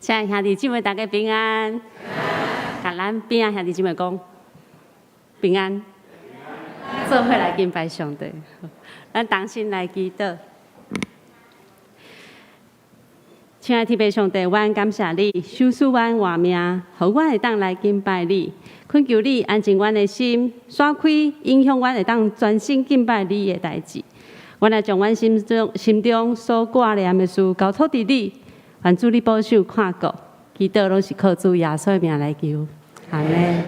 親愛兄弟姊妹，大家平安。共咱邊仔兄弟姊妹講平安，做伙來敬拜上帝。咱同心來祈禱。親愛的天父上帝，阮感謝你，賞賜阮活命，予阮會當來敬拜你。懇求你安靜阮的心，徙開影響阮會當專心敬拜你的代誌。阮來將阮心中所掛念的事交託佇你，願主你保守看顧，祈禱攏是靠主耶穌的名來求，阿們。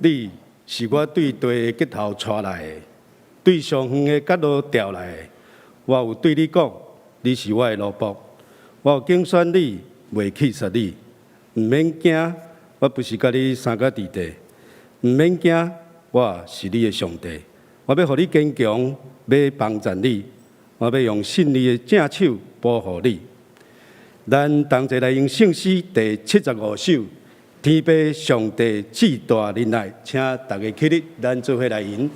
你是我對地的結頭帶來的，對上遠的角落調來的。我有對你講，你是我的奴僕，我有揀選你，袂棄絕你。毋免驚，我不是佮你相佮佇地。毋免驚，我是你的上帝。我欲予你堅強，欲幫贊你。我欲用信義的正手保護你。咱同齊來用聖詩第75首。天父上帝至大仁愛，請大家起立，咱做伙來吟。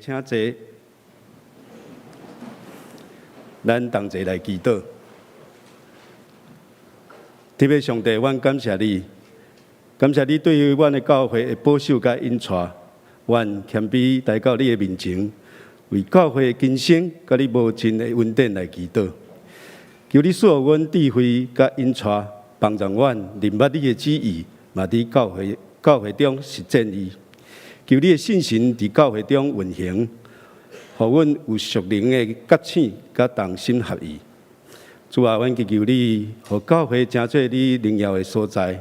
請坐。咱同齊來祈禱。天父上帝，阮感謝你，感謝你對於阮的教會的保守佮引帶。阮謙卑來到你的面前，為教會的更新佮你無盡的恩典來祈禱。求你賜予阮智慧佮引帶，幫助阮明白你的旨意，嘛佇教會中實踐伊。求你的聖神佇教會中運行，予阮有屬靈的覺醒，佮同心合意。主啊，阮祈求你，予教會成做你榮耀的所在。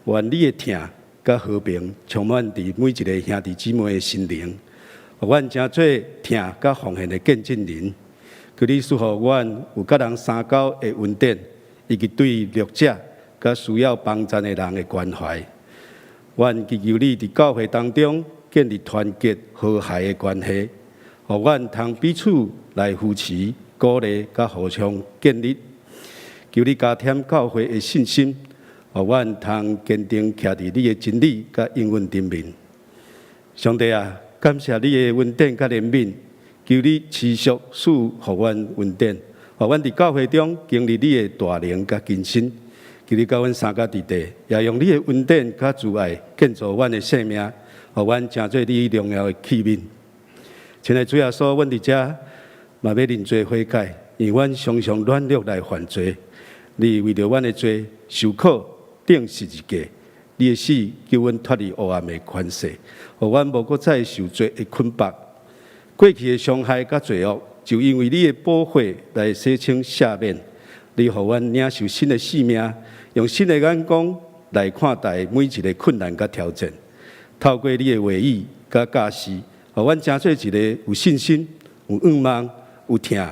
願你的疼佮和平充滿佇每一个兄弟姊妹的心靈，予阮成做疼佮奉獻的見證人。求你賜予阮有佮人相交的恩典，以及對弱者佮需要幫贊的人的關懷。阮祈求你佇教會當中建立團結和諧的關係，予阮通彼此來扶持、鼓勵佮互相建立。求你加添教會的信心，予阮通堅定徛佇你的真理佮應允頂面。上帝啊，感謝你的恩典佮憐憫，求你持續賜予阮恩典，予阮佇教會中經歷你的大能佮更新。求你佮阮相佮佇地，也用你的恩典佮慈愛建造阮的生命，予阮成做你榮耀的器皿。親愛的主耶穌，阮佇遮嘛欲認罪悔改，因為阮常常軟弱來犯罪。你為著阮的罪受苦，釘十字架，你的死救阮脫離黑暗的權勢，予阮無閣再受罪的捆綁。過去的傷害佮罪惡，就因為你的寶血來洗清赦免。你予阮領受新的生命，用新的眼光來看待每一个困難佮挑戰。透過你的話語佮教示，予阮成做一个有信心、有盼望、有疼、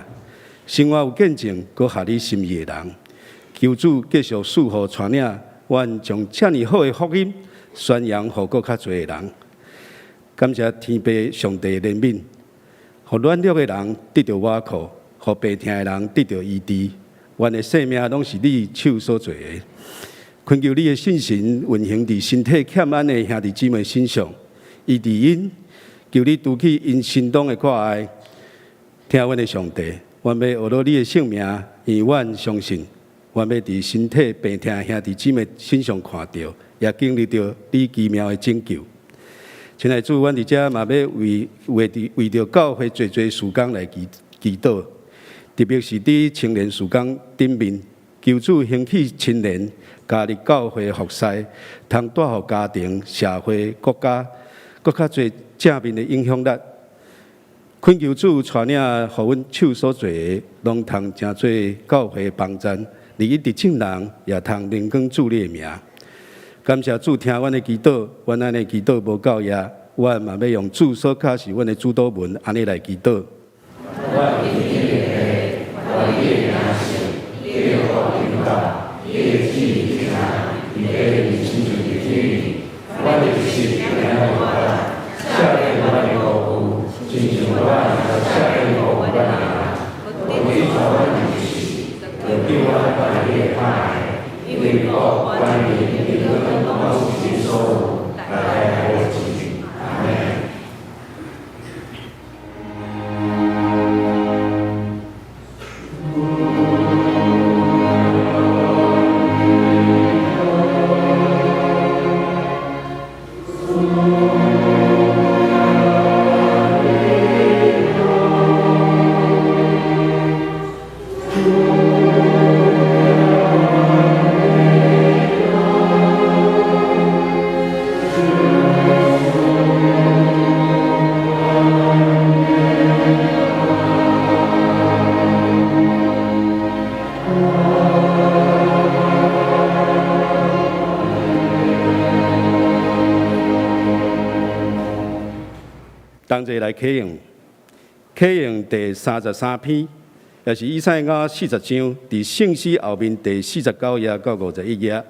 生活有見證、閣合你心意的人。求主繼續賜福帶領阮，將遮爾好的福音宣揚予閣較濟的人。感謝天父上帝憐憫，予軟弱的人得著倚靠，予病疼的人得著醫治。阮的生命攏是你手所做的。懇求你的聖神運行佇身體欠安的兄弟姊妹身上，醫治𪜶，求你除去𪜶心中的掛礙。聽阮的上帝，阮欲學你的聖名，因為阮相信，阮欲佇身體病疼的兄弟姊妹身上看著，也經歷著你奇妙的拯救。親愛的主，阮佇遮嘛欲為著教會濟濟事工來祈禱，特別是佇青年事工頂面，求主興起青年加入教會服侍，通帶予家庭、社會、國家，閣較濟正面的影響力。懇求主帶領，予阮手所做的，攏通成做教會幫贊，利益佇眾人，也通榮光主你的名。感謝主聽阮的祈禱，阮按呢祈禱無夠額，阮嘛欲用主所教示阮的主禱文，按呢來祈禱。阮佇天的父，願你的名聖，你的國臨到，你的旨意行，佇地親像佇天。阮的一食今仔日予阮，赦免阮的辜負，親像阮也赦免辜負阮的人。毋准帶阮入試，著救阮脫離歹的。因為國、權柄、榮耀，攏是你所有，代代無盡。阿們。同齊來啟用，啟用第33篇，也是以賽亞40章，佇聖詩後面第49頁到51頁，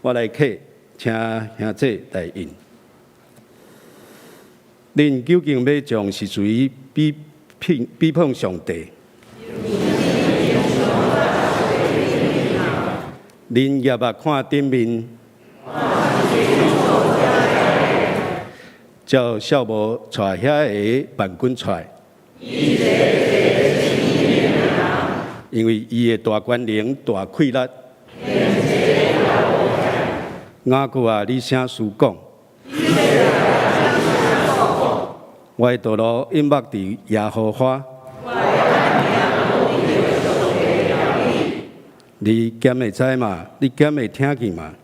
我來啟，請兄弟來印。恁究竟欲將是誰比碰上帝？恁舉目看頂面。照數目帶遐个萬軍出來。因為伊的大權能、大氣力。雅各啊，你啥事講？我的道路隱密佇耶和華。你敢會知嗎？你敢會聽見嗎？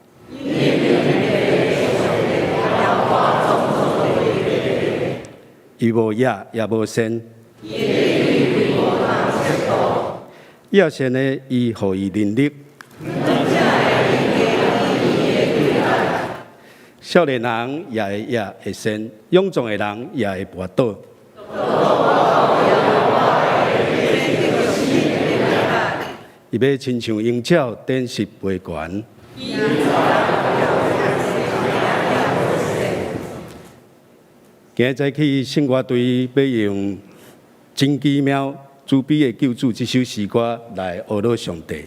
伊無業也無善，業善的伊予伊能力。少年人也會業會善，勇壯的人也會跋倒。伊欲親像鷹鳥展翅飛懸。今日早起聖歌隊欲用《真奇妙慈悲的救主》這首詩歌來呵咾上帝。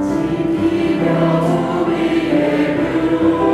真奇妙慈悲的救主。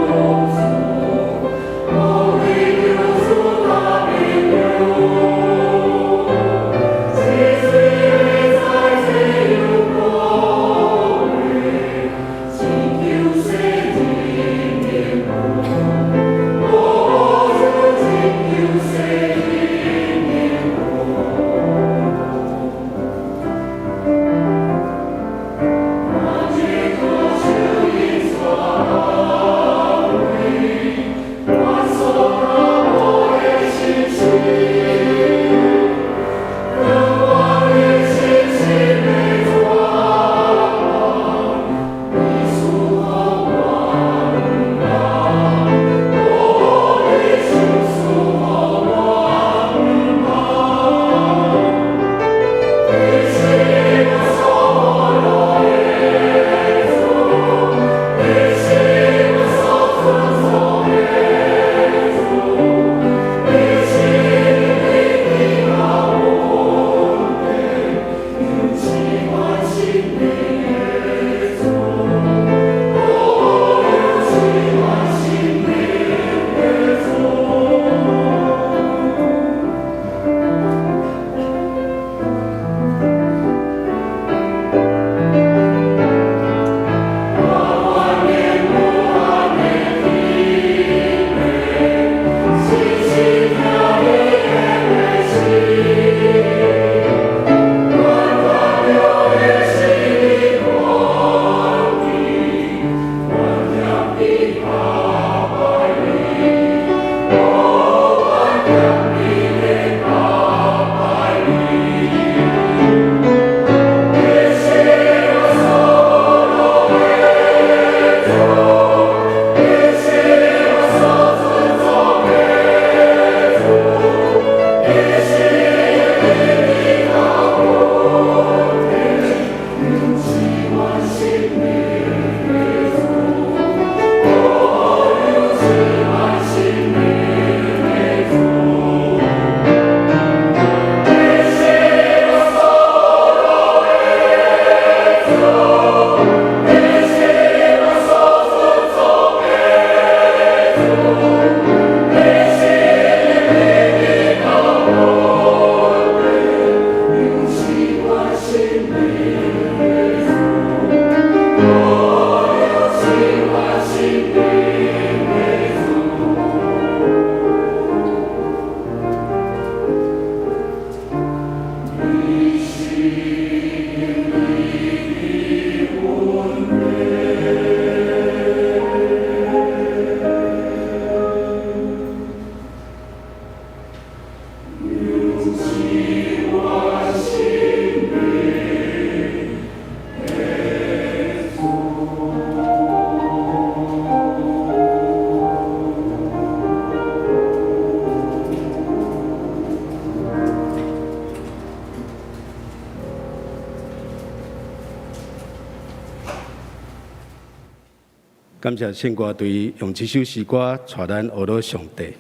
感謝聖歌隊用這首詩歌帶咱學到上帝。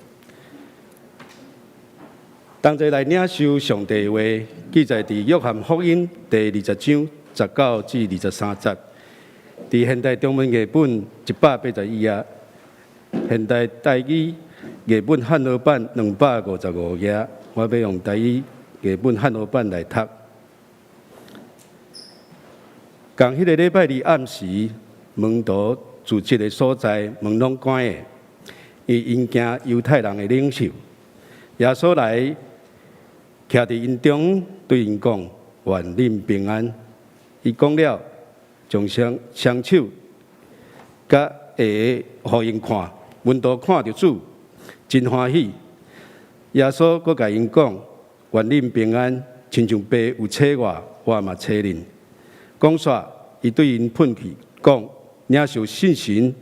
同齊來領受上帝的話，記載佇約翰福音第20章19至23節。佇現代中文譯本181頁，現代台語譯本漢和版255頁，我欲用台語譯本漢和版來讀。仝彼个禮拜二暗時，門徒聚集的所在，門攏關的，𪜶驚猶太人的領袖。耶穌來，徛佇𪜶中，對𪜶講：願恁平安。伊講了，將雙雙手佮下予𪜶看，門徒看著主，真歡喜。耶穌閣共𪜶講：願恁平安，親像爸有差我，我嘛差恁。講煞，伊對𪜶噴氣，講：領受聖神，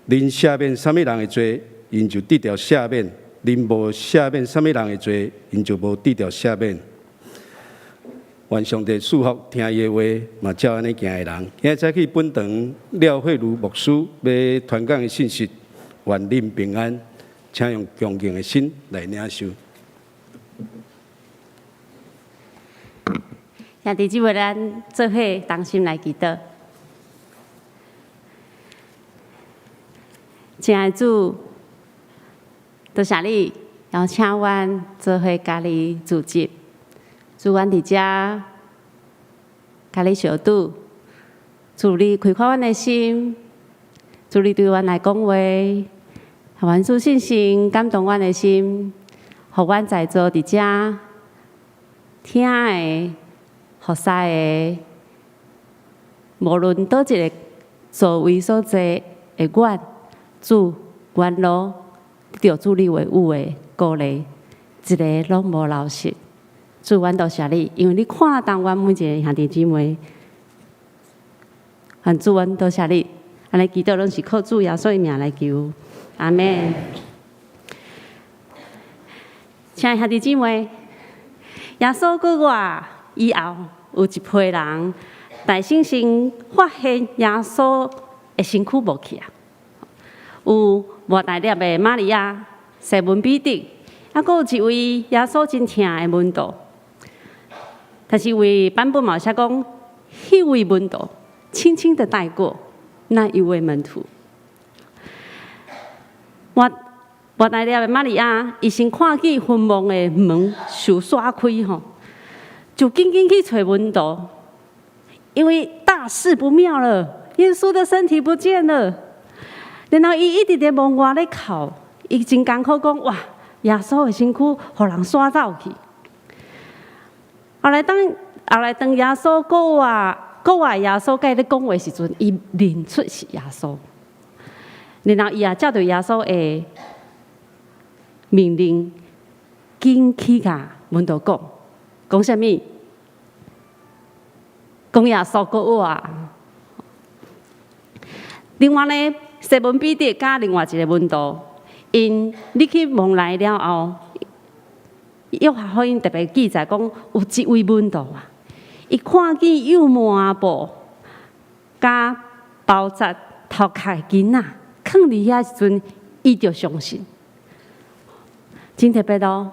恁赦免啥物人的罪，𪜶就得著赦免；恁無赦免啥物人的罪，𪜶就無得著赦免。願上帝賜福聽伊的話，嘛照按呢行的人。今日早起本堂廖慧如牧師欲傳講的信息，願恁平安，請用恭敬的心來領受。兄弟姊妹，咱做伙同心來祈禱。親愛的主，多謝你邀請阮做伙佮你聚集，主，阮佇遮佮你相拄，主你開闊阮的心，主你對阮來講話，予阮主信心感動阮的心，予阮在座佇遮聽的、服侍的，無論佗一个座位所坐的阮，主，阮攏得著主你話語的鼓勵，一个攏無流失。主，阮多謝你，因為你看重阮每一个兄弟姊妹。願主，阮多謝你，按呢祈禱攏是靠主耶穌的名來求，阿們。親愛兄弟姊妹，耶穌復活以後，有一批人大猩猩發現耶穌的身軀無去啊！有抹大拉的瑪利亞、西門彼得，猶閣有一位耶穌真疼的門徒。但是有版本嘛有寫講，彼位門徒輕輕的帶過那一位門徒。抹抹大拉的瑪利亞，伊先看見墳墓的門受閂開吼，就緊緊去揣門徒，因為大事不妙了，耶穌的身體不見了。然後伊一直佇門外咧哭，伊真艱苦講哇，耶穌的身軀予人徙走去。後來當後來當耶穌復活，復活耶穌佮伊咧講話時陣，伊認出是耶穌。然後伊也照著耶穌的命令，緊去共門徒講，講啥物？講耶穌復活。另外呢，西門彼得佮另外一个門徒，𪜶入去墓內了後，約翰福音特別記載講，有一位門徒啊，伊看見油抹布佮包紮頭殼的巾仔，囥佇遐時陣，伊就相信。真特別哦，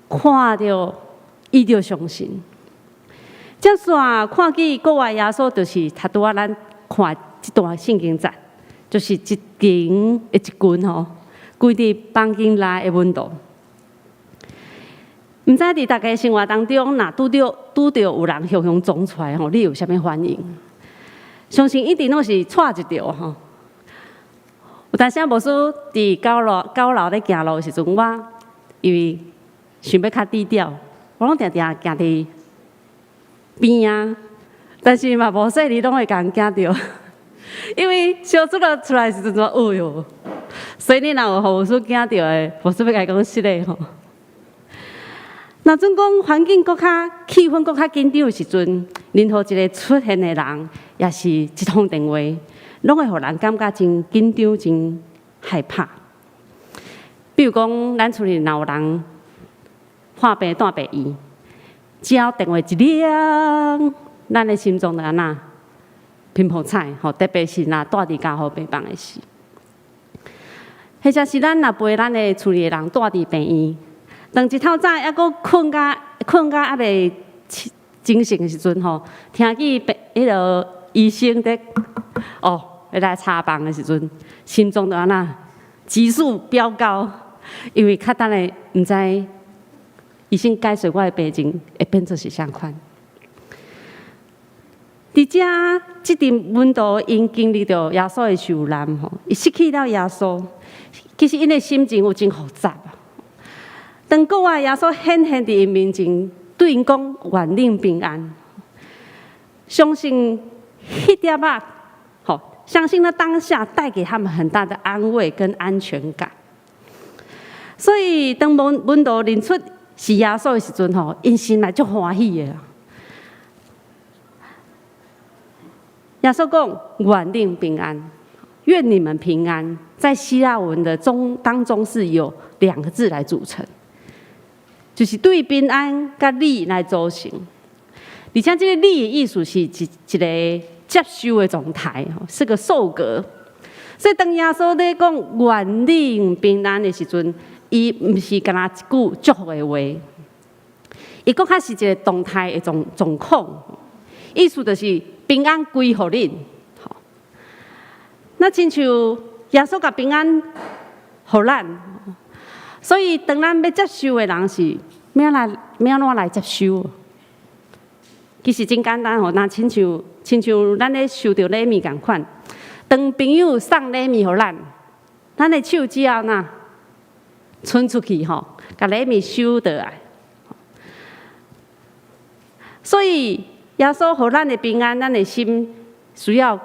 看著伊就相信。接續看見復活耶穌，就是頭拄仔咱看這段聖經節，就是一群的一群吼，規佇房間內的門徒。毋知佇大家生活當中，若拄著拄著有人雄雄撞出來吼，你有啥物反應？相信一定攏是掣一著吼。有當時牧師佇九樓九樓咧行路的時陣，我因為想欲較低調，我攏定定行佇邊仔，但是嘛無細膩攏會共人驚著，因為相拄仔出來時陣，哎喲，所以你若有予牧師驚著的，牧師欲共伊講失禮吼。若準講環境閣較氣氛閣較緊張的時陣，任何一个出現的人，抑是一通電話，攏會予人感覺真緊張、真害怕。比如講，咱厝裡若有人破病蹛病院，只要電話一響，咱的心臟就按怎？貧破產吼，特別是若蹛佇加護病房的時，或者是咱若陪咱的厝裡的人蹛佇病院，當一透早猶閣睏甲猶未精神的時陣吼，聽見病彼个醫生佇哦，欲來查房的時陣，心臟就按怎急速飆高，因為較等下毋知醫生解說我的病情會變做是啥款。佇遮，這陣門徒𪜶經歷著耶穌的受難吼，伊失去了耶穌，其實𪜶的心情有真複雜。當閣外耶穌顯現佇𪜶面前，對𪜶講願恁平安，相信彼點仔，吼，相信那當下帶給他們很大的安慰跟安全感。所以當門徒認出是耶穌的時陣吼，𪜶心內足歡喜的。耶穌講願恁平安，願你們平安。在希臘文的中當中是有兩個字來組成，就是對平安佮你來組成。而且這個你的意思是一個接受的狀態，是個受格。所以當耶穌咧講願恁平安的時陣，伊毋是干焦一句祝福的話，伊閣較是一個動態的狀況，意思就是平安歸予恁。那親像耶穌共平安予咱，所以當咱欲接受的人是欲按怎來接受？其實真簡單吼，若親像咱咧收著禮物仝款，當朋友送禮物予咱，咱的手只要若伸出去吼，共禮物收倒來。所以耶穌予咱的平安，咱的心需要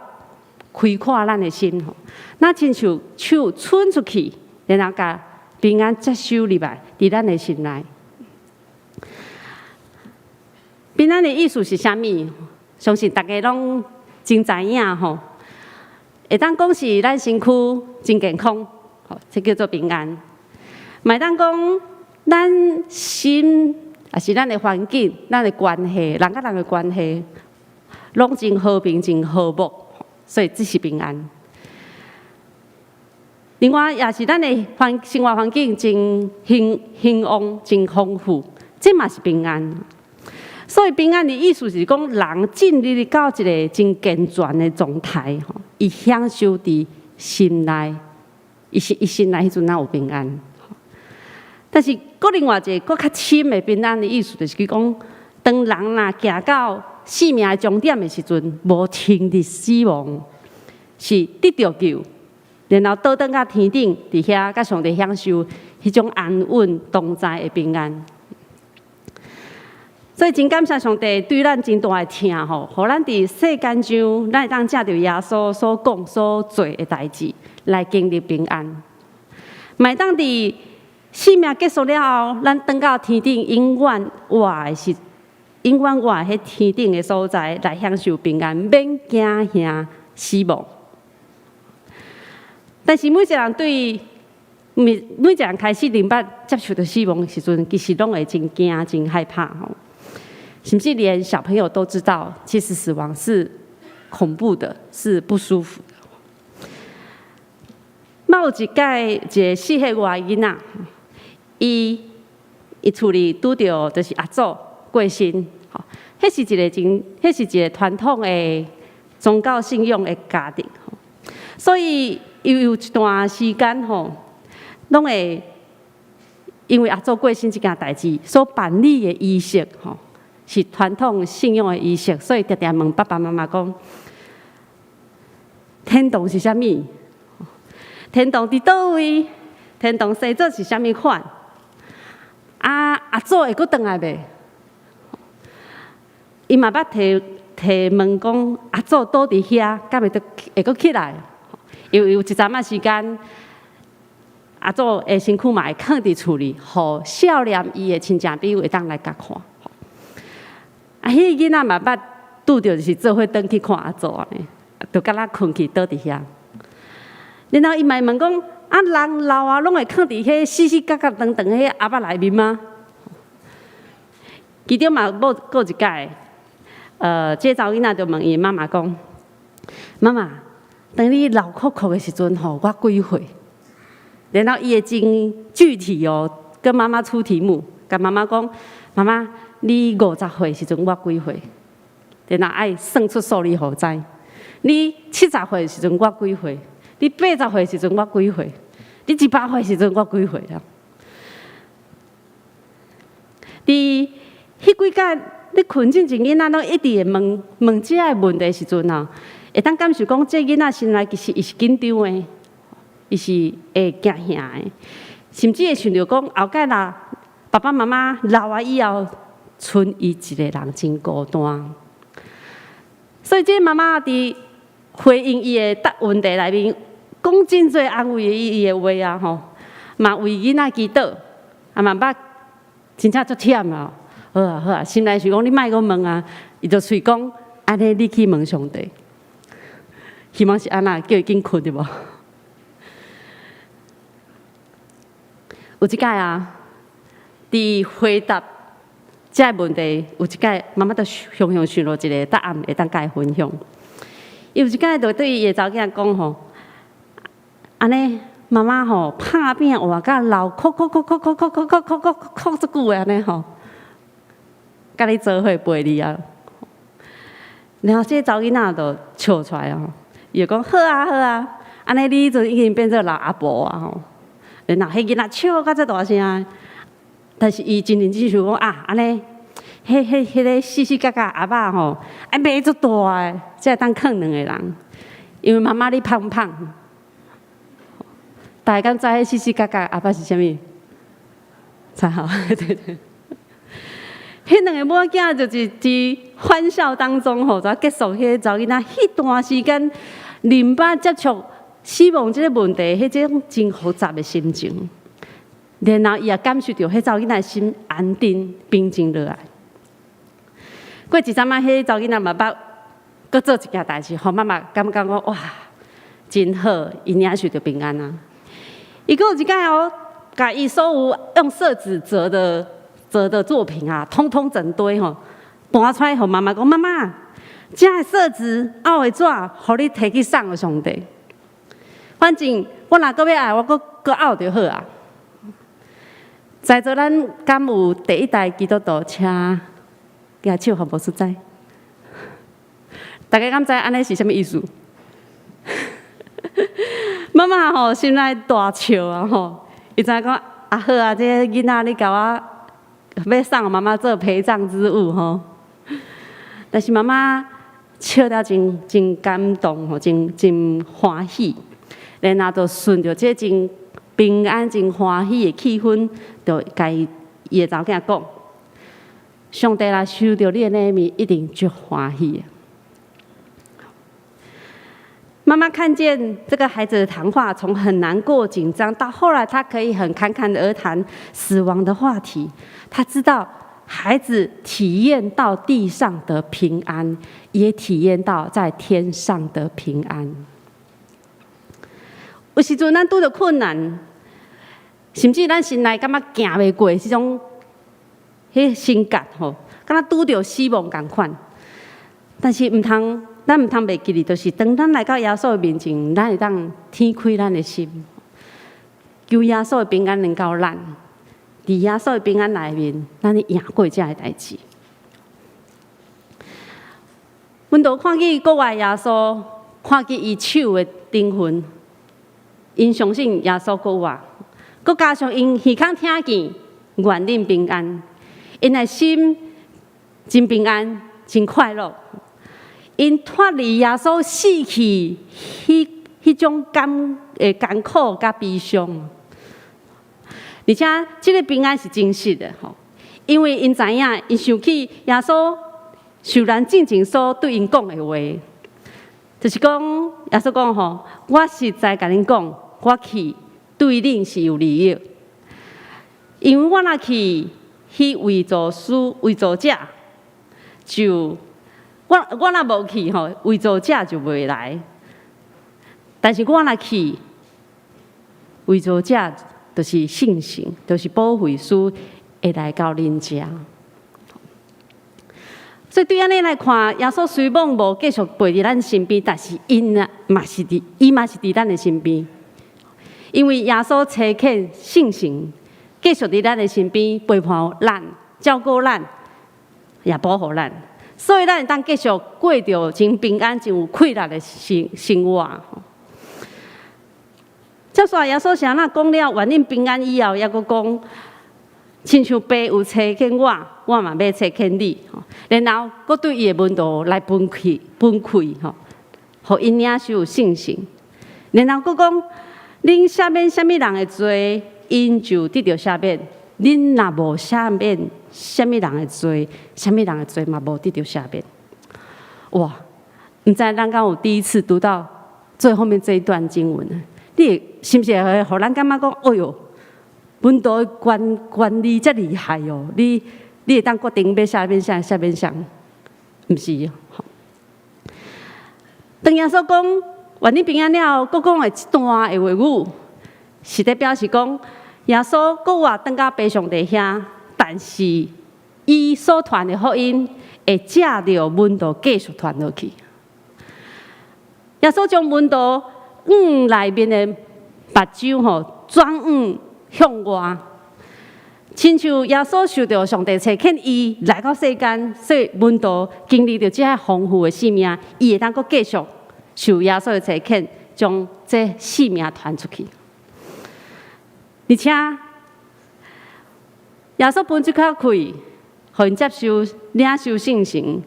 開闊咱的心吼。那親像手伸出去，然後共平安接收入來，佇咱的心內。平安的意思是啥物？相信大家攏真知影吼。會當講是咱身軀真健康，吼，這叫做平安。嘛會當講咱心，抑是咱的環境、咱的關係，人佮人的關係，攏真和平、真和睦，所以這是平安。另外，也是咱的生活環境真興旺、真豐富，這嘛是平安。所以平安的意思是講，人進入到一個真健全的狀態，吼，伊享受佇心內，伊心內彼陣才有平安。但是，閣另外一個閣較深的平安的意思，就是講，當人若行到生命的終點的時陣，無停佇死亡，是得著救，然後倒轉到天頂，佇遐佮上帝享受彼種安穩同在的平安。所以真感謝上帝對咱真大的疼吼，予咱佇世間上，咱會當藉著耶穌所講所做的代誌來經歷平安。嘛會當佇生命結束了後，咱轉到天頂永遠活的是永遠活佇天頂的所在來享受平安，免驚嚇死亡。但是每一個人對每一個人開始明白接受著死亡的時陣，其實攏會真驚、真害怕吼。甚至連小朋友都知道，其實死亡是恐怖的，是不舒服的。嘛有一擺一個四歲外囡仔，伊厝裡拄著就是阿祖過身，吼，彼是一個傳統的宗教信仰的家庭，所以伊有一段時間吼，攏會因為阿祖過身這件代誌所辦理的儀式，吼，是傳統信仰的儀式，所以定定問爸爸媽媽講：天堂是啥物？天堂佇佗位？天堂生做是啥物款？啊，阿祖會閣轉來袂？伊嘛捌提問講阿祖倒佇遐，敢會閣會閣起來？因為有一陣仔時間，阿祖的身軀嘛會囥佇厝裡，予少年伊的親戚朋友會當來共看。啊，彼个囡仔嘛捌拄著就是做伙轉去看阿祖按呢，就敢若睏去倒佇遐。然後伊嘛會問講：啊，人老啊，攏會囥佇彼死死角角長長彼盒仔內面嗎？其中嘛閣有一擺，這個查某囡仔就問伊媽媽講：媽媽，當你老摳摳的時陣吼，我幾歲？然後伊會真具體哦，跟媽媽出題目，共媽媽講：媽媽，你50歲時陣我幾歲？然後愛算出數字予知。你70歲時陣我幾歲？你80歲時陣我幾歲？你100歲時陣我幾歲啊？佇彼幾工咧睏進前，囡仔攏一直會問問這个問題時陣啊，會當感受講，這囡仔心內其實伊是緊張的，伊是會驚嚇的，甚至會想著講後蓋若爸爸媽媽老啊以後，賰伊一个人真孤單。所以這個媽媽佇回應伊的答問題內面，講真濟安慰伊的話啊吼，嘛為囡仔祈禱，啊嘛捌真正足忝啊！好啊好啊，心內想講你莫閣問啊，伊就喙講按呢你去問上帝，希望是按那叫伊緊睏對無？有一擺啊，佇回答這个問題，有一擺媽媽就雄雄想到一个答案，會當共伊分享。伊有一擺就對伊的查某囝講吼，按呢媽媽吼拍拚活甲老摳摳摳摳摳摳摳摳摳摳摳足久的按呢吼，共你做伙陪你啊。然後這个查某囡仔就笑出來哦，伊就講好啊好啊，按呢你就已經變做老阿婆啊吼。然後彼囡仔笑甲這大聲，但是伊真認真想講啊，按呢，彼彼彼个四四角角阿肉吼，愛買足大个，才會當囥兩个人。因為媽媽你胖胖，大家敢知彼四四角角阿肉是啥物？才好，對對。彼兩个母囝就是佇歡笑當中吼，就結束彼个查某囡仔彼段時間，啉捌接觸死亡這个問題，彼種真複雜的心情。然後伊也感受著彼查某囡仔心安定、平靜落來。過一陣仔，彼个查某囡仔嘛捌閣做一件代誌，予媽媽感覺講哇，真好，伊領受著平安啊。伊閣有一擺哦，共伊所有用色紙折的作品啊，通通整堆吼，搬出來予媽媽講：媽媽，這个色紙凹的紙，予你提去送予上帝。反正我若閣欲愛，我閣閣凹就好啊。在座咱敢有第一代基督徒，請舉手予牧師知。大家敢知按呢是啥物意思？媽媽吼心內大笑啊吼，伊知影講啊好啊，這个囡仔你共我欲送予媽媽做陪葬之物吼。但是媽媽笑得真真感動吼，真真歡喜，然後就順著這真平安、真歡喜的氣氛，就共伊的查某囝講：上帝若收著你的禮物，一定足歡喜的。媽媽看見這個孩子的談話，從很難過、緊張，到後來他可以很侃侃而談死亡的話題。他知道孩子體驗到地上的平安，也體驗到在天上的平安。有時陣咱拄著困難，甚至咱心內感覺行袂過這種彼心結吼，敢若拄著死亡仝款。但是毋通。咱毋通袂記得，就是當咱來到耶穌的面前，咱會當敞開咱的心，求耶穌的平安臨到咱。佇耶穌的平安內面，咱會贏過這个代誌。門徒看見國外耶穌，看見伊手的釘痕，𪜶相信耶穌閣活，閣加上𪜶耳孔聽見，願恁平安，𪜶的心真平安，真快樂。𪜶脫離耶穌死去，彼彼種感的艱苦佮悲傷，而且這个平安是真實的吼，因為𪜶知影，𪜶想起耶穌受難進前所對𪜶講的話，就是講耶穌講吼，我實在共恁講，我去對恁是有利益，因為我若去，彼慰助師、慰助者就。我若無去吼，慰助者就袂來。但是我若去，慰助者就是聖神，就是保惠師會來到恁遮。所以對按呢來看，耶穌雖罔無繼續陪佇咱身邊，但是𪜶啊嘛是佇，伊嘛是佇咱的身邊。因為耶穌差遣聖神繼續佇咱的身邊陪伴咱、照顧咱，也保護咱，所以咱會當繼續過著真平安、真有氣力的生活。接續耶穌是按怎講了，願恁平安以後，猶閣講，親像爸有差遣我，我嘛欲差遣你。然後，閣對伊的門徒來分氣、分氣吼，予𪜶領受聖神。然後閣講，恁赦免啥物人的罪，𪜶就得著赦免；恁若無赦免啥物人的罪，啥物人的罪嘛無得著赦免。哇！毋知咱敢有第一次讀到最後面這一段經文？你會是毋是會予咱感覺講，哎喲，門徒的權力遮厲害哦！你會當決定欲赦免啥，赦免啥？毋是。當耶穌講願恁平安了後，閣講的這段的話語，是咧表示講耶穌閣活轉到父上帝遐，但是伊所傳的福音會藉著門徒繼續傳落去。耶穌將門徒眼內面的目睭吼轉往向外，親像耶穌受著上帝差遣伊來到世間，所以門徒經歷著這遐豐富的生命，伊會當閣繼續受耶穌的差遣，將這生命傳出去。而且耶穌分這口氣，予𪜶接受領受聖神，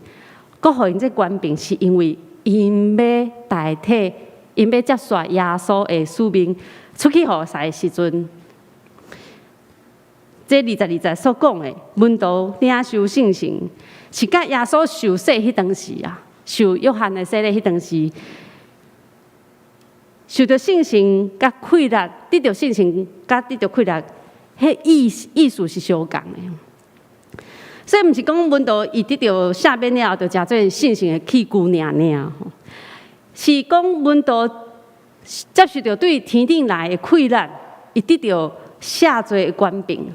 閣予𪜶這權柄，是因為𪜶欲代替，𪜶欲接續耶穌的使命出去服侍的時陣，這22節所講的門徒領受聖神，是佮耶穌受洗彼當時啊，受約翰的洗禮彼當時，受著聖神佮氣力，得著聖神佮得著氣力，彼意思是相仝的。所以毋是講門徒伊得著赦免了後，就誠做信心的器具爾爾，是講門徒接受著對天頂來的氣力，伊得著赦罪的權柄。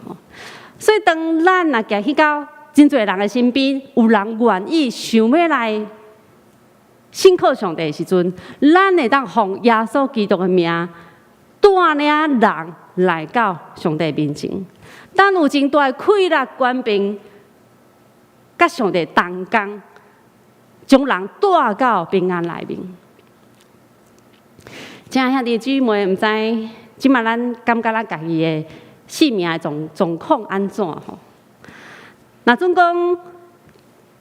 所以當咱若行去到真濟人的身邊，有人願意想欲來信靠上帝的時陣，咱會當奉耶穌基督的名帶領人來到上帝面前。咱有真大的氣力權柄，佮上帝同工，將人帶到平安內面。親愛兄弟姊妹，毋知這馬咱感覺咱家己的生命的狀況按怎吼？若準講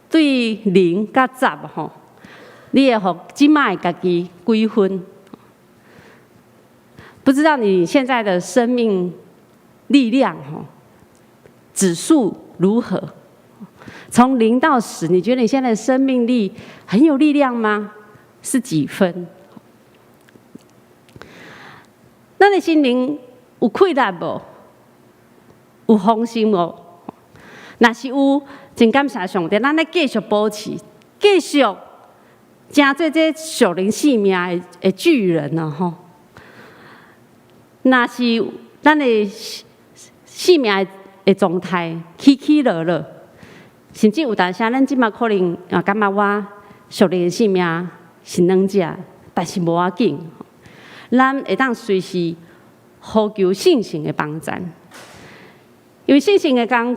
對0到10吼，你會予這馬的家己幾分？不知道你現在的生命力量吼指數如何？從0到10，你覺得你現在的生命力很有力量嗎？是幾分？咱的心靈有氣力無？有豐盛無？若是有，真感謝上帝，咱咧繼續保持，繼續成做這屬靈生命的巨人啊！吼！若是咱的生命的狀態起起落落，甚至有當時咱這馬可能啊，感覺我屬靈的生命是軟弱，但是無要緊，咱會當隨時呼求聖神的幫贊，因為聖神的工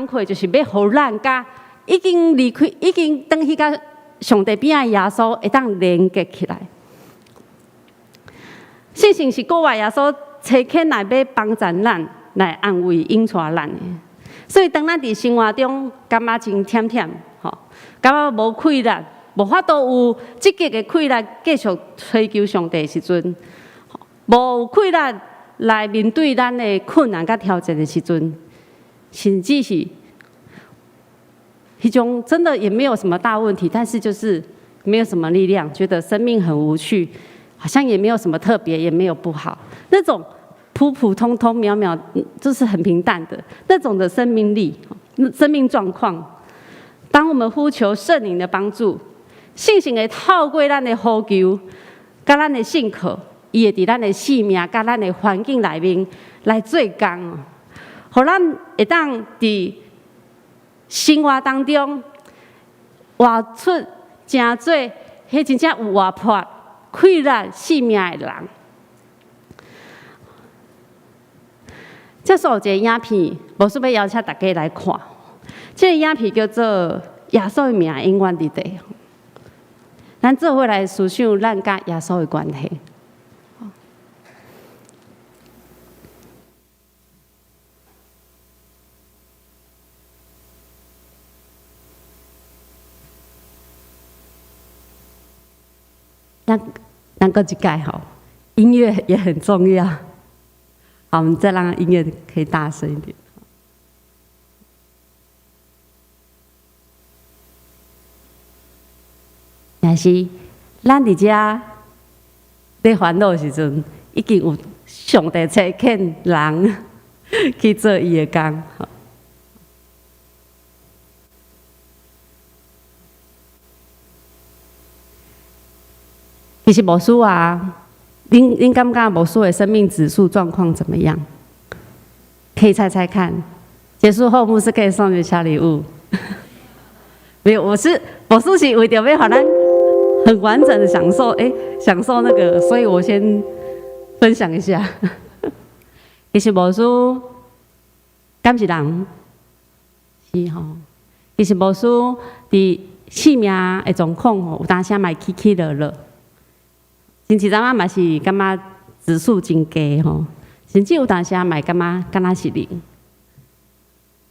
課就是欲予咱佮已經離開、已經轉去佮上帝邊仔的耶穌會當連結起來。聖神是閣活耶穌差遣來欲幫贊咱，來安慰引帶咱的。所以當咱佇生活中感覺真忝忝，吼，感覺無氣力，無法度有積極的氣力繼續追求上帝的時陣，無氣力來面對咱的困難佮挑戰的時陣，甚至是彼種真的也沒有什麼大問題，但是就是沒有什麼力量，覺得生命很無趣，好像也沒有什麼特別，也沒有不好，那種普普通通、渺渺，就是很平淡的那種的生命力、生命狀況。當我們呼求聖靈的幫助，聖神會透過咱的呼求，佮咱的信靠，伊會佇咱的生命、佮咱的環境內面來做工，予咱會當佇生活當中活出成做彼真正有活潑、氣力、性命的人。這煞有一個影片，牧師欲邀請大家來看。這个影片叫做《耶穌的名永遠佇地》。咱做伙來思想咱佮耶穌的關係。咱咱閣一擺吼，音樂也很重要。好，我們再讓音樂可以大聲一點。但是，咱佇遮咧煩惱的時陣，已經有上帝差遣人去做伊的工。其實牧師啊，恁感覺牧師的生命指數狀況怎麼樣？可以猜猜看。結束後，牧師可以送你小禮物。沒有，我是為著欲予咱很完整的享受，享受那個，所以我先分享一下。其實牧師敢是人？是吼。其實牧師佇性命的狀況吼，有當時嘛會起起落落。甚至陣仔嘛是感覺指數真低吼，甚至有當時嘛會感覺敢若是零。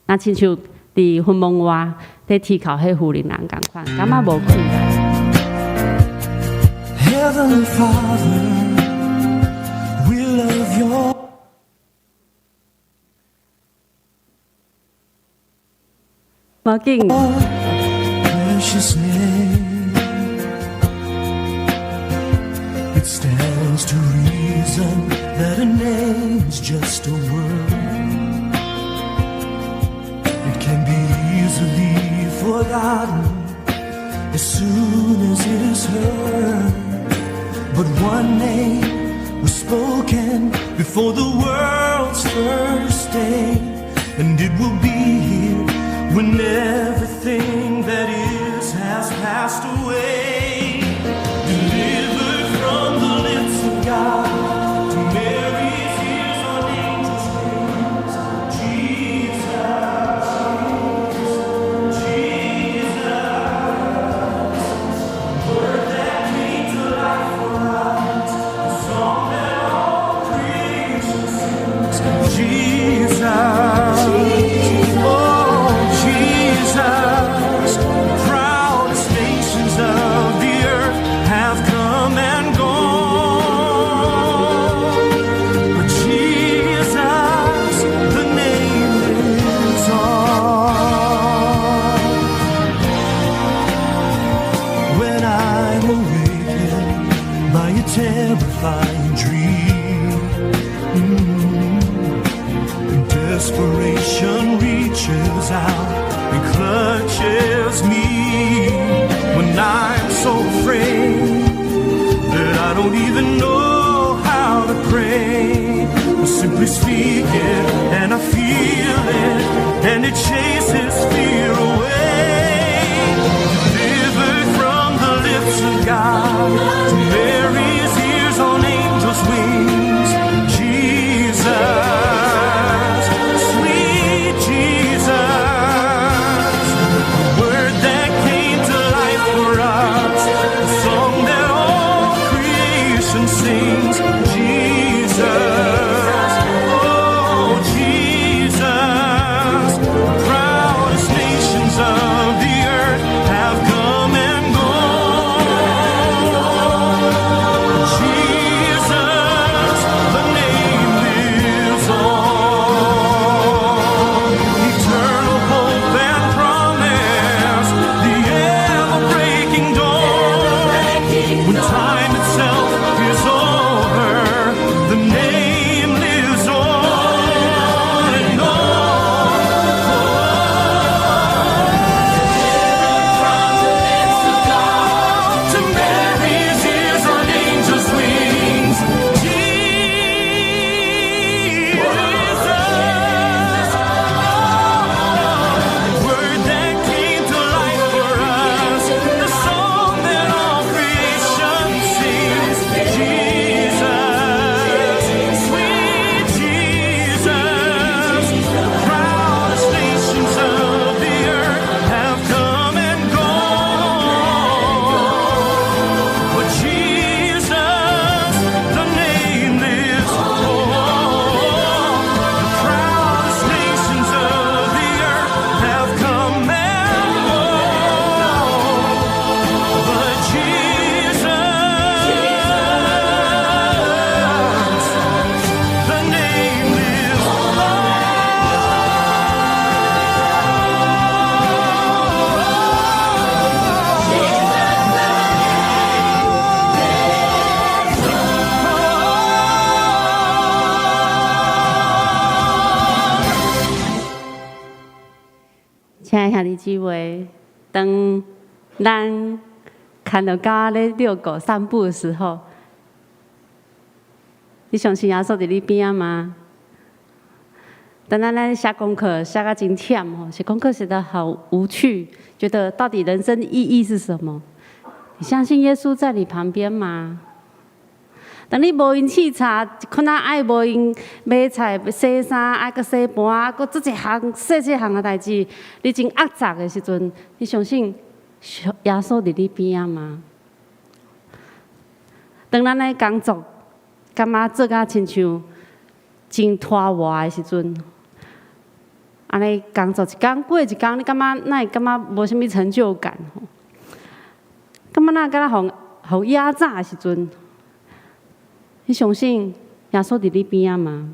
若親像佇墳墓外佇啼哭彼婦人仝款，感覺無氣力。 Heavenly Father, we love your 無要緊。 precious name. It stands to reason that a name's just a word. It can be easily forgotten as soon as it is heard. But one name was spoken before the world's first day, and it will be here when everything that is has passed away. Delivered from the lips of God to Mary's ears on angels' wings. Jesus, Jesus, word that came to life for us, the song that all creation sings. Jesus, oh Jesus, the proudest nations of the earth have come and gone, but Jesus, the name lives on. When I'm awakened by a terrifying dream, and desperation reaches out and clutches me, when I'm so afraid that I don't even know how to pray, I simply speak it and I feel it, and it chases fear away. Delivered from the lips of God to Mary's ears on angels' wings, Jesus, sweet Jesus, the word that came to life for us, the song that all creation sings, Jesus, oh Jesus, the proudest nations of the 姊妹，當咱牽著狗咧遛狗散步的時候，你相信耶穌佇你邊仔嗎？當咱咧寫功課寫甲真忝吼，寫功課寫得好無趣，覺得到底人生意義是什麼？你相信耶穌在你旁邊嗎？當你無閒試查，可能愛無閒買菜、洗衫，愛閣洗盤，啊，閣做一項細細項的代誌，你真壓榨的時陣，你相信耶穌佇你邊仔嗎？當咱咧工作，感覺做甲親像真拖磨的時陣，按呢工作一工過一工，你感覺哪會感覺無啥物成就感？感覺哪敢若予予壓榨的時陣，你相信耶穌佇你邊仔嗎？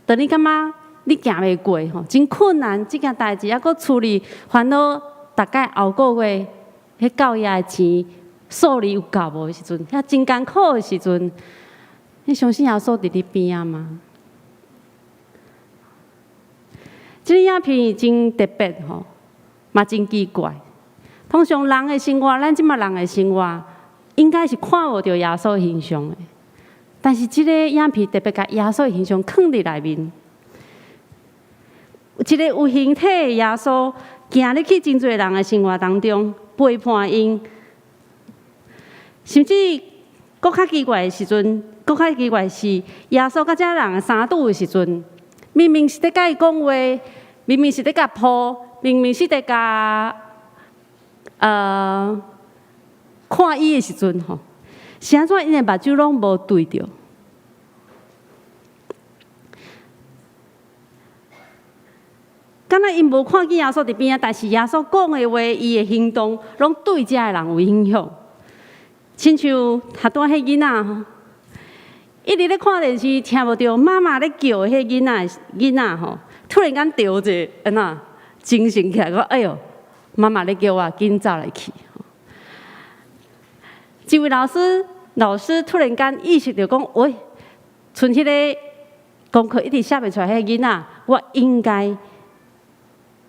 當你感覺你行袂過吼，真困難，這件代誌，猶閣處理煩惱，大概後個月彼教業的錢數字有夠無的時陣，遐真艱苦的時陣，你相信耶穌佇你邊仔嗎？這個影片真特別吼，嘛真奇怪。通常人的生活，咱這馬人的生活，應該是看無著耶穌形象的。但是這個影片特別共耶穌形象囥佇內面，一個有形體的耶穌，行入去真濟人的生活當中，陪伴𪜶，甚至閣較奇怪的時陣，閣較奇怪是耶穌佮這人相拄的時陣，明明是咧佮伊講話，明明是咧共抱，明明是咧共看伊的時陣吼，是按怎𪜶的目睭攏無對著？敢若𪜶無看見耶穌佇邊仔，但是耶穌講的話，伊的行動，攏對遮的人有影響。親像頭拄仔彼囡仔吼，一直咧看電視，聽無著媽媽咧叫彼囡仔吼，突然間著一下，按怎精神起來，講哎喲，媽媽咧叫我，緊走來去。一位老師突然間意識著講，喂，賰彼个功課一直寫袂出來，彼個囡仔，我應該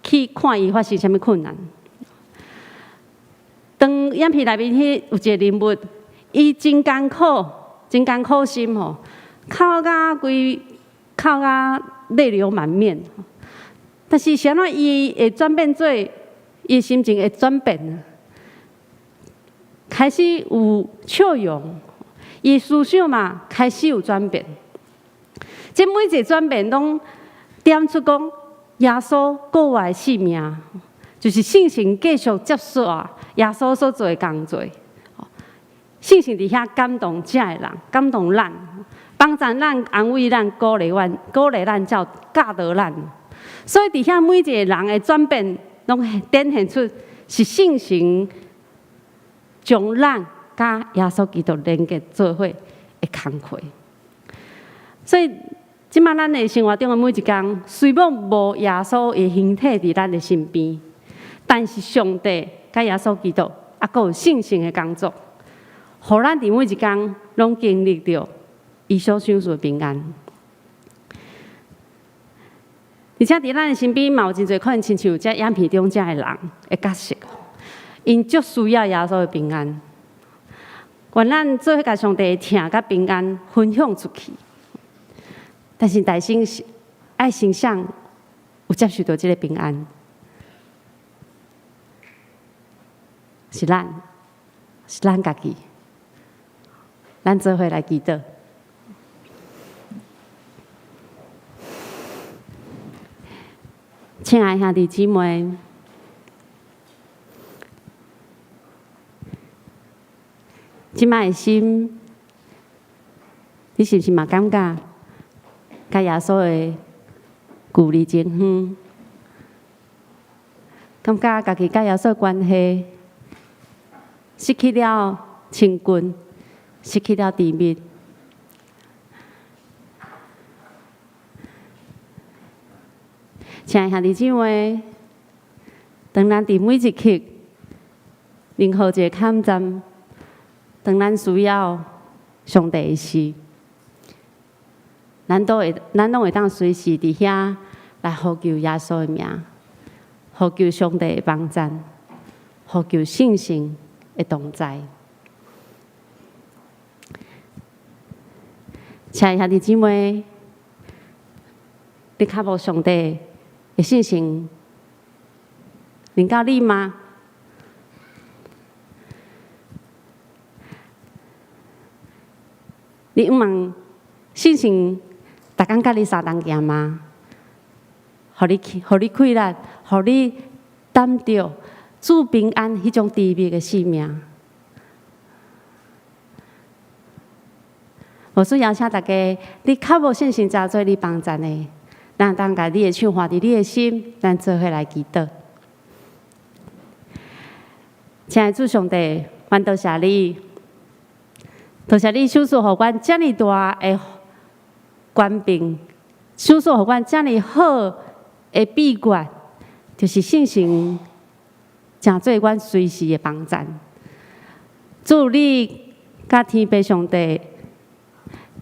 去看伊發生啥物困難。當影片內面彼有一個人物，伊真艱苦，真艱苦心吼，哭甲規，哭甲淚流滿面。但是啥物伊會轉變做，伊心情會轉變，開始有笑容，伊思想嘛開始有轉變。這每一個轉變攏點出講耶穌顧我的性命，就是聖神繼續接續耶穌所做的工作。聖神佇遐感動遮的人，感動咱，幫助咱，安慰咱，鼓勵阮，鼓勵咱，教教導咱。所以佇遐每一個人的轉變，攏展現出是聖神將咱佮耶穌基督連結做伙的工課。所以，這馬咱的生活中的每一工，雖罔無耶穌的形體佇咱的身邊，但是上帝佮耶穌基督，猶閣有聖神的工作，予咱佇每一工攏經歷著伊所賞賜的平安。而且佇咱的身邊嘛有真濟可能親像這影片中這的人的角色，𪜶足需要耶穌的平安。願咱做伙共上帝的疼佮平安分享出去。但是大先是愛先想有接受著這個平安，是咱，是咱家己，咱做伙來祈禱。親愛兄弟姊妹，這擺的心，你是毋是嘛感覺佮耶穌的距離真遠？感覺家己佮耶穌關係失去了親近，失去了甜蜜。親愛兄弟姊妹，當咱佇每一刻、任何一个坎站，當咱需要上帝的時，咱攏會當隨時佇遐來呼求耶穌的名，呼求上帝的幫贊，呼求聖神的同在。親愛兄弟姊妹，你較無上帝的聖神臨到你嗎？你向望聖神逐工佮你相同行嗎？予你去，予你氣力，予你擔著主平安彼種甜蜜的生命。牧師邀請大家，你較無聖神成做你幫贊的，咱當共你的手放佇你的心，咱做伙來祈禱。親愛的主上帝，阮多謝你，多謝你賞賜予阮遮爾大的權柄，賞賜予阮遮爾好的秘訣，就是聖神成做阮隨時的幫贊。主你佮天父上帝，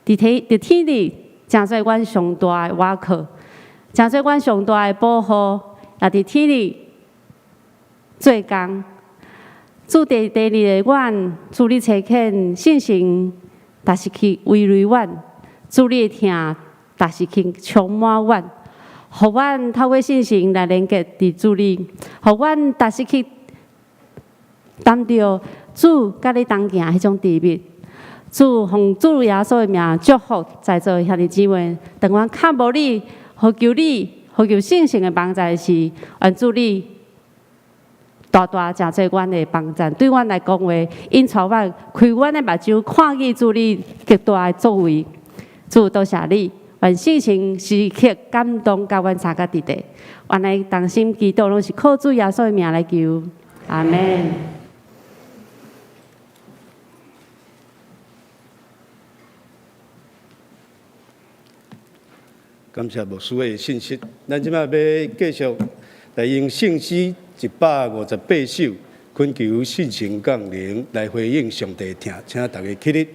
佇天裡成做阮上大的倚靠，成做阮上大的保護，也佇天裡做工。主佇地裡的阮，主你差遣聖神，逐時去慰慰阮；主你的疼，逐時去充滿阮，予阮透過聖神來連結佇主你，予阮逐時去擔著主佮你同行彼種甜蜜。主奉主耶穌的名祝福在座兄弟姊妹，當阮較無你，呼求你，呼求聖神的幫助時，願主你大大成做阮的幫贊，對阮來講話，引帶阮開阮的目睭，看見主你極大的作為。主多謝你，願聖神時刻感動佮阮相佮佇咧。阮來同心祈禱，攏是靠主耶穌的名來求，阿們。感謝牧師的信息，咱這擺欲繼續來用聖詩158首，懇求聖神降臨來回應上帝疼，請大家起立。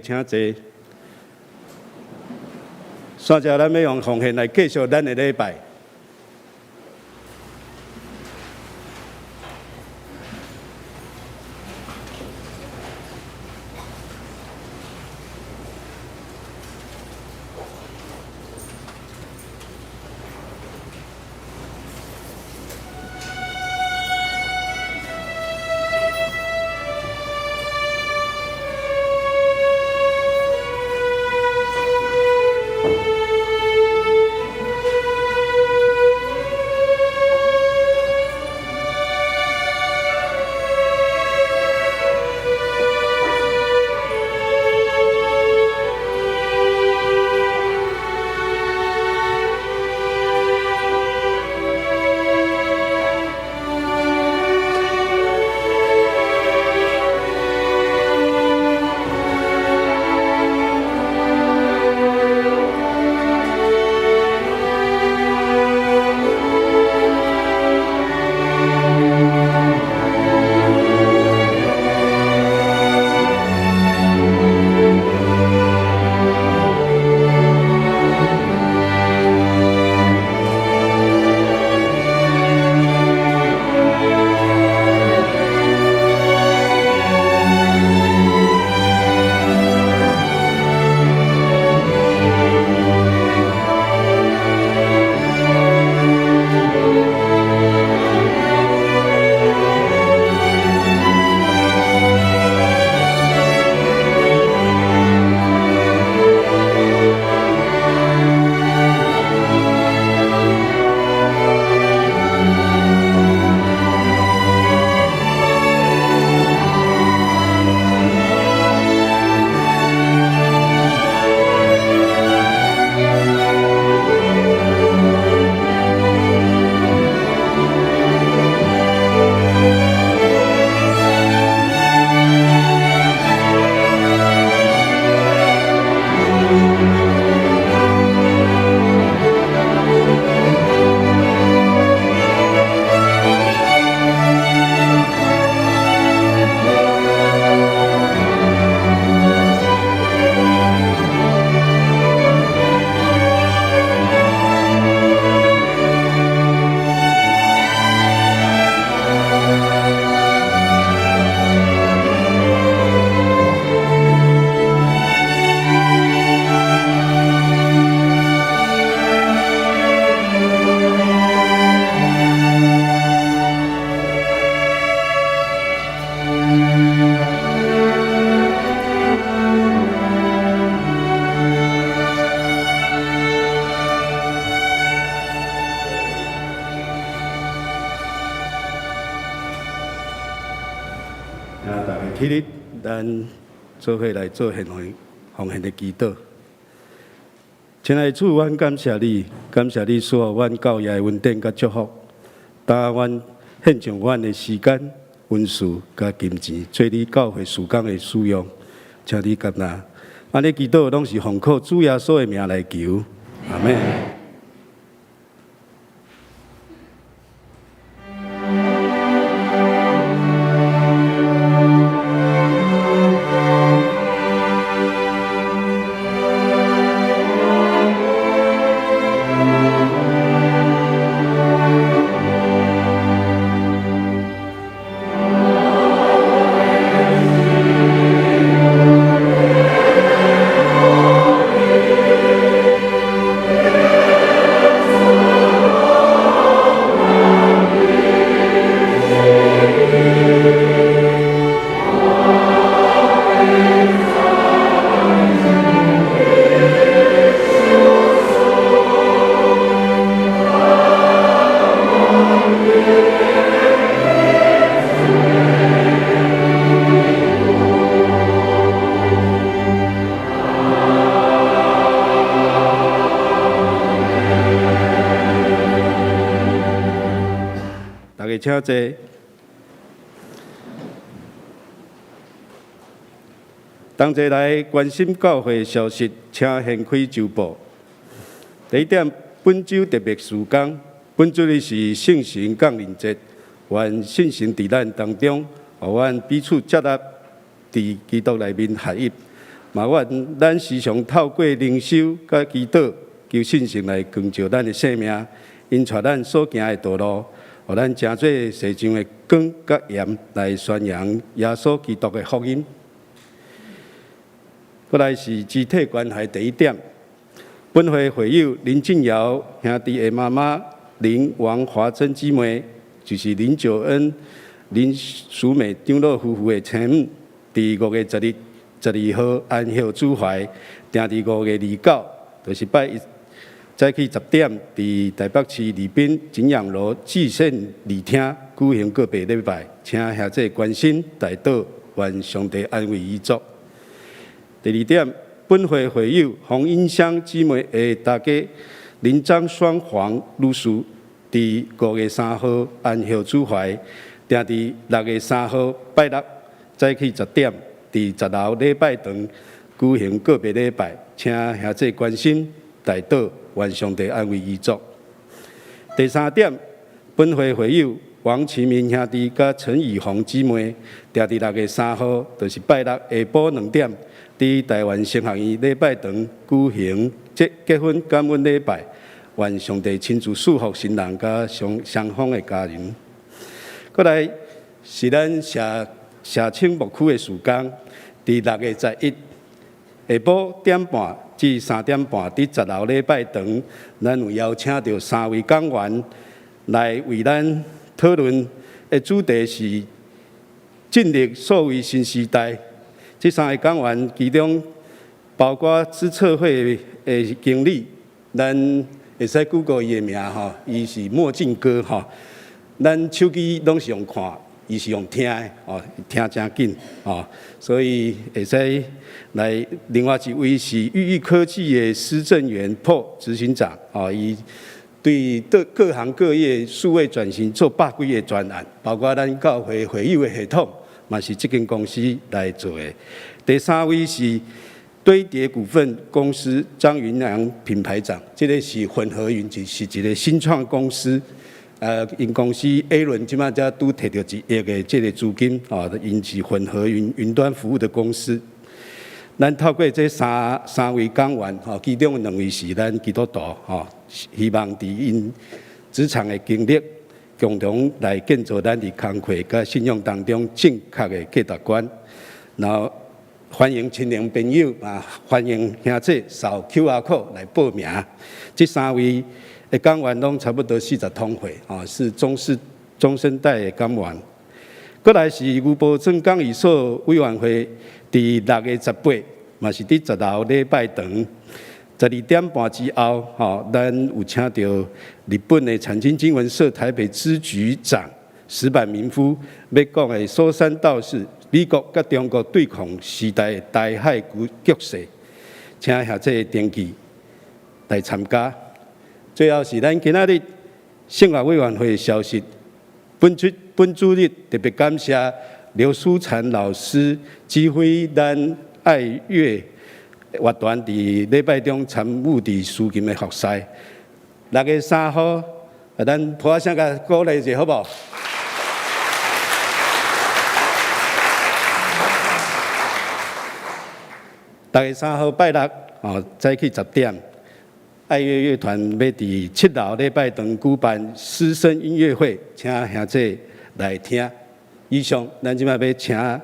請坐。煞者咱欲用奉獻來繼續咱的禮拜。請大家起立，咱做伙來做獻奉奉獻的祈禱。親愛的主，阮感謝你，感謝你賜予阮教會的恩典佮祝福，當阮獻上阮的時間、恩賜佮金錢，做你教會事工的使用，請你接納。按呢祈禱攏是奉靠主耶穌的名來求，阿們。大家請坐。同齊來關心教會消息，請掀開週報。第一點，本週特別事工，本主日是聖神降臨節，願聖神佇咱當中，予阮彼此接納，佇基督內面合一。嘛願咱時常透過靈修佮祈禱，求聖神來光照咱的生命，引帶咱所行的道路，予咱成做世上的光佮鹽，來宣揚耶穌基督的福音。過來是肢體關懷第一點，本會會友林俊堯兄弟的媽媽林王華珍姊妹，就是林九恩、林淑美長老夫婦的生母，佇5月10日12號安息主懷，定佇5月29，就是拜一早起10點，佇台北市禮賓景仰樓至聖禮廳舉行告別禮拜，請兄弟關心代禱，願上帝安慰遺族。第二點，本會會友洪英香姊妹的大家林張雙黃女士，佇5月3號安息主懷，定佇6月3號拜六早起10點，佇10樓禮拜堂舉行告別禮拜，請兄弟關心代禱，願上帝安慰遺族。第三點，本會會友王啟明兄弟佮陳以紅姊妹，定佇6月3號，就是拜六下晡2點，佇台灣神學院禮拜堂舉行結婚感恩禮拜，願上帝親自賜福新人佮雙方的家人。過來是咱社青牧區的事工，佇6月11下晡1點半至3點半，佇10樓禮拜堂，咱有邀請著三位講員來為咱討論的主題是進入數位新時代。這三个講員其中包括資策會的經理，咱會使 Google 伊的名吼，伊是墨鏡哥吼。咱手機攏是用看，伊是用聽的哦，聽誠緊哦，所以會使來。另外一位是裕益科技的施正元破執行長哦，伊對各行各業數位轉型做百幾个專案，包括咱教會會友的系統，嘛是這間公司來做的。第三位是堆疊股份公司張雲良品牌長，這个是混合雲，是一个新創公司。𪜶公司 A 輪這擺才拄提著1億的這个資金，哦，𪜶是混合雲端服務的公司。咱透過這三位講員，吼，其中兩位是咱基督徒，吼，希望佇𪜶職場的經歷，共同來建造咱佇工課佮信仰當中正確的價值觀。然後歡迎青年朋友啊，歡迎兄弟掃 QR code 來報名。這三位的講員攏差不多40通歲，哦，是中生代的講員。過來是牛埔莊講義所委員會，佇6月18，嘛是佇10樓禮拜堂，12點半之後，吼，咱有請著日本的產經新聞社台北支局長矢板明夫，欲講的搜山道士美國佮中國對抗時代的台海局勢，請兄弟登記來參加。最後是咱今仔日聖樂委員會的消息，本主日特別感謝劉書嬋老師指揮咱愛樂樂團佇禮拜中參與佇司琴的服侍。6月3號，咱拍聲共鼓勵一下，好無？6月3號拜六，哦，早起10點，愛樂樂團欲佇7樓禮拜堂舉辦師生音樂會，請兄弟來聽。以上，咱這擺欲請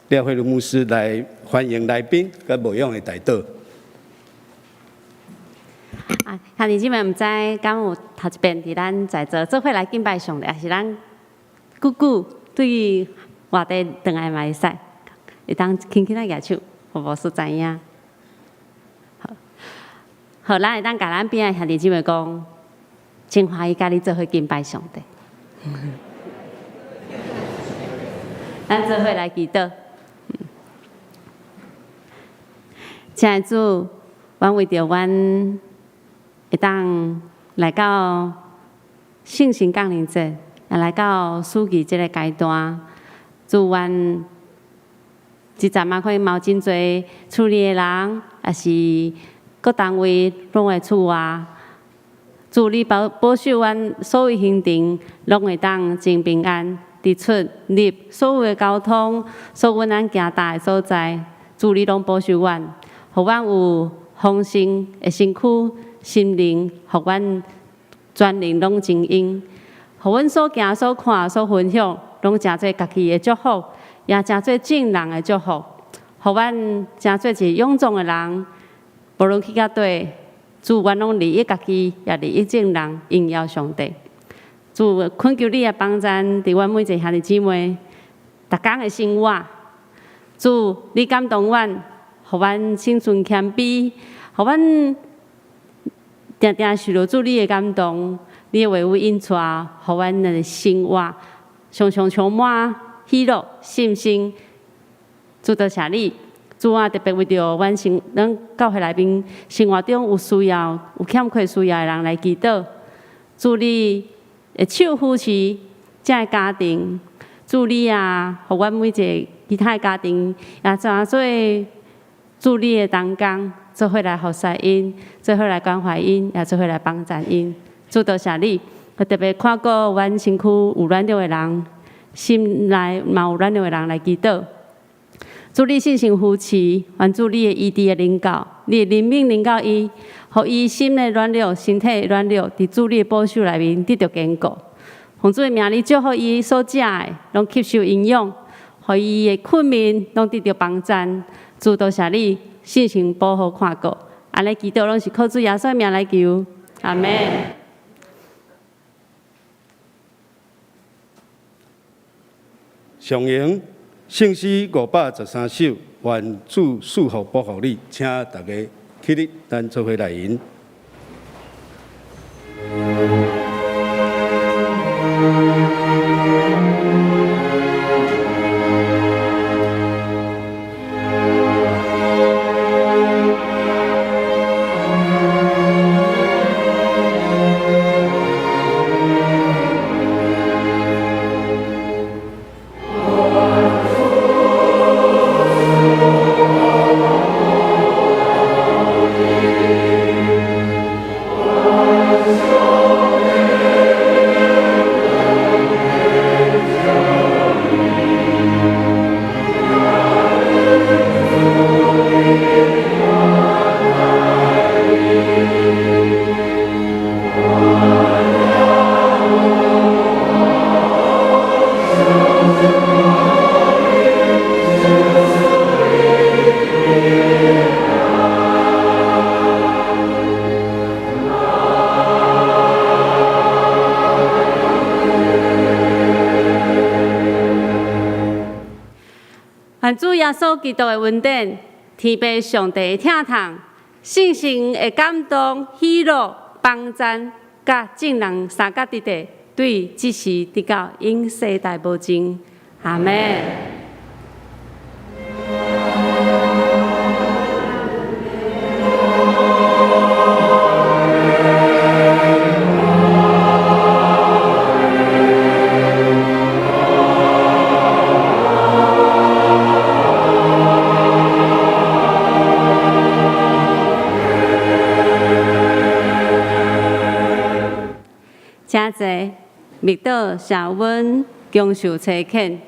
廖慧如牧師來歡迎來賓佮牧養的代禱。啊，兄弟姊妹，毋知敢有頭一遍佇咱在座做伙來敬拜上帝，抑是咱久久對外地轉來嘛會使，會當輕輕仔舉手，予牧師知影。好，好，咱會當共咱邊仔兄弟姊妹講，真歡喜佮你做伙敬拜上帝。咱做伙來祈禱。親愛的主，阮為著阮會當來到聖神降臨節，也來到暑期這个階段，主阮這陣仔可能嘛有真濟厝裡的人，抑是各單位攏會出外。主你保守阮所有行程，攏會當真平安，佇出入所有的交通，所有咱行踏的所在，主你攏保守阮，予阮有豐盛的身軀、心靈，予阮全靈攏精英，予阮所行、所看、所分享，攏成做家己的祝福，也成做眾人的祝福，予阮成做一个勇壯的人。無論去到佗，主，阮攏利益家己，也利益眾人，榮耀上帝。主，懇求你來幫贊，佇阮每一个兄弟姊妹，逐工的生活。主，你感動阮，予阮心存謙卑，予阮定定受著主你的感動，你的話語引帶，予阮的生活常常充滿喜樂、信心。主，多謝你。主啊，特別為著阮生咱教會內面生活中有需要、有欠缺需要的人來祈禱。主你的手扶持這个家庭，主你啊，予阮每一個其他的家庭也成做主你的同工，做伙來服侍𪜶，做伙來關懷𪜶，也做伙來幫贊𪜶。主，多謝你，特別看顧阮身軀有軟弱的人，心內嘛有軟弱的人來祈禱。主你信心扶持，願主你的醫治的臨到，你的憐憫臨到伊，予伊心的軟弱、身體的軟弱，佇主你的保守內面得著堅固。奉主的名，你祝福伊所食的，攏吸收營養，予伊的困眠攏得著幫贊。主，多謝你，信心保護看顧，按呢祈禱攏是靠主耶穌的名來求，阿們。上榮聖詩513首，願主賜福保護你，請大家起立，咱做伙來吟。願主耶穌基督的恩典、天父上帝的疼痛、聖神的感動、喜樂、幫贊，佮眾人相佮佇咧，對這時直到永世代無盡。阿們。請坐，默禱社阮享受差遣。